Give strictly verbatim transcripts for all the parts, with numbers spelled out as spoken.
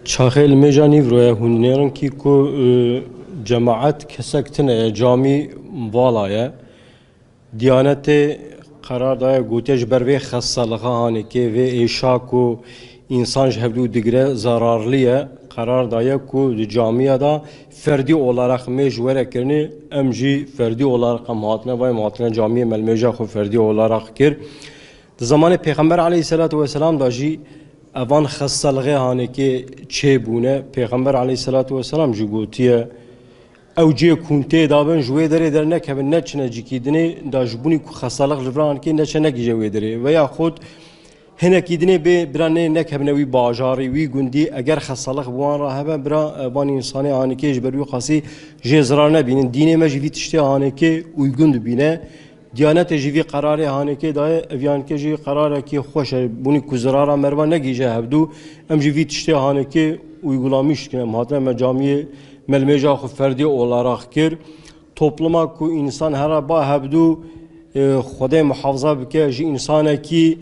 Çaxê li mêja nîvro ye, hûn dinêrin kî ku, e, cemaet kesek tune ye, camî vala ye. Diyanetê qerar daye, gotiye ji ber vê xestelixa hanekê, vê êşa ku însan ji hevdû digire zararlî ye, qerar daye ku di camiya de ferdî olarak mêj were kirinê, em jî ferdî olarak em hatine vay, em hatine camiyê, me li mêja xwe ferdî olarak kir. Di zamanê Pêxember aleyhisselatu vesselam de jî evan xestelixê hanekê çêbûne. Pêxember aleyhisselatu vesselam jî gotiye, ew cihê ku hûn tê de bin, ji wê derê dernekevin, neçine cîkî dinê, da ji bûnî ku xestelix li vir hanekê neçe negihîje wê derê. Veya xwe hinekî dinê bê bira nê nekevine wî bajarî, wî gundî, eger xestelix bi wan re hebe, bira, e, van însanê hanekê ji ber wî qasî jê zirar nebînin. Dînê me jî vî tiştê hanekê uygun dibîne. Diyanetê jî vî qerarê hanekê daye, ev hanekê jî qerarekî xweş e. Bûnî ku zirara merva negihîje hevdû, em jî vî tiştê hanekê uygulamiş dikin. Em hatine me camiyê, me li mêja xwe ferdî olarak kir. Topluma ku însan here ba hevdû, e, Xwedê muhafaza bike, ji însanekî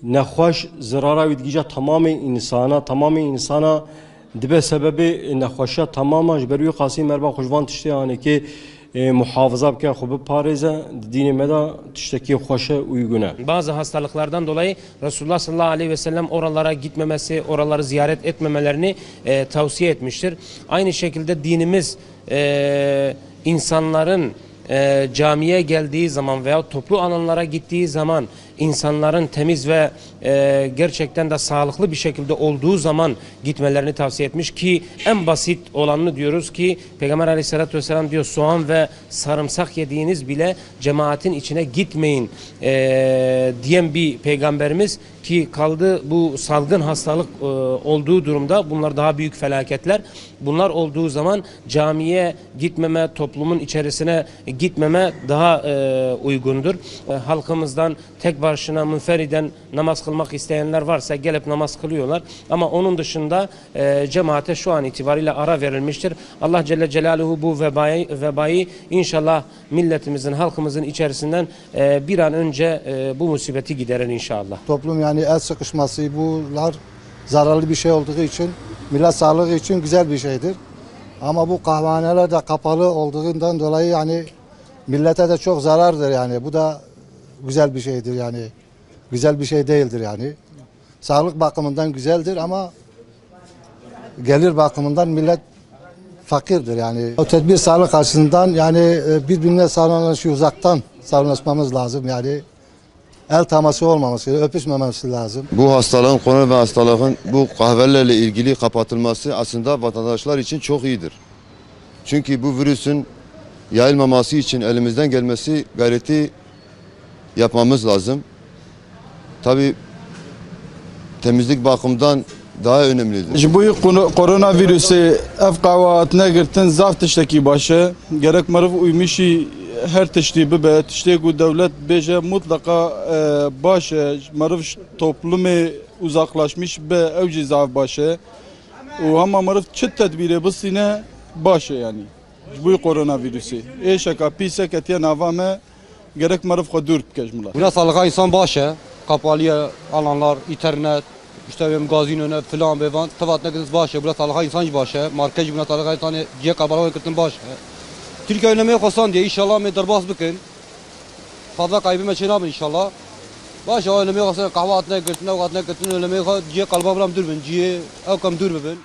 nexweş zirara wî digihîje temamê însana, temamê însana dibe sebebê nexweşiya temama, ji ber wî qasî merva xwe ji van tiştê hanekê, e, muhafaza bike, xwe biparêze, di dînê me de tiştekî xweş e, uygun e. Bazı hastalıklardan dolayı Resulullah sallallahu aleyhi ve sellem oralara gitmemesi, oraları ziyaret etmemelerini, e, tavsiye etmiştir. Aynı şekilde dinimiz, e, insanların, e, camiye geldiği zaman veya toplu alanlara gittiği zaman insanların temiz ve, e, gerçekten de sağlıklı bir şekilde olduğu zaman gitmelerini tavsiye etmiş ki en basit olanını diyoruz ki Peygamber aleyhissalatü vesselam diyor, soğan ve sarımsak yediğiniz bile cemaatin içine gitmeyin, e, diyen bir peygamberimiz ki kaldı bu salgın hastalık, e, olduğu durumda bunlar daha büyük felaketler. Bunlar olduğu zaman camiye gitmeme, toplumun içerisine gitmeme daha, e, uygundur. E, halkımızdan tek başına münferiden namaz kılmak isteyenler varsa gelip namaz kılıyorlar. Ama onun dışında, e, cemaate şu an itibariyle ara verilmiştir. Allah Celle Celaluhu bu vebayı, vebayı inşallah milletimizin, halkımızın içerisinden, e, bir an önce, e, bu musibeti giderir inşallah. Toplum, yani el sıkışması, bunlar zararlı bir şey olduğu için, millet sağlığı için güzel bir şeydir. Ama bu kahvehaneler de kapalı olduğundan dolayı yani millete de çok zarardır yani. Bu da güzel bir şeydir yani. Güzel bir şey değildir yani. Sağlık bakımından güzeldir ama gelir bakımından millet fakirdir yani. O tedbir sağlık açısından yani, e, birbirine sarılmış, uzaktan sarılışmamız lazım yani. El teması olmaması, öpüşmemesi lazım. Bu hastalığın, korona ve hastalığın bu kahvelerle ilgili kapatılması aslında vatandaşlar için çok iyidir. Çünkü bu virüsün yayılmaması için elimizden gelmesi gayreti yapmamız lazım. Tabii temizlik bakımdan daha önemlidir. Ji bo yê kono-, koronavirusê ev qehwe hatine girtin zaf tiştekî baş e. Gerek meriv uymuşî her tiştî bibe, tiştê ku dewlet bêje mutlaka, e, baş e. Meriv ji toplumê uzaklaşmış be, ew jî zaf baş e. Û hema meriv çi tedbîrê bistîne baş e yanî. Ji bo koronavirusê. Êşeka pîs e ketiye nava me, gerek meriv xwe dûr bike ji milet. Bûna sağlığa insan baş e. Kapalı alanlar, internet, işte wê gazîno ne, filan bê van, tivat nekirtin baş e. Bûna sağlığa insan jî baş e. Market jî bûna sağlığa insanê cihê qebala wê kirtin baş e. Tirkiye önlemê xwe sandiye, inşallah me derbas bikin. Fazla kaybê me çê nabin inşallah. Baş e, önlemê xwe sen qehwe hatine girtin, ew hatine girtin, önlemê xwe cihê qelba bilam dûr bin, cihê ew kem dûr bibin.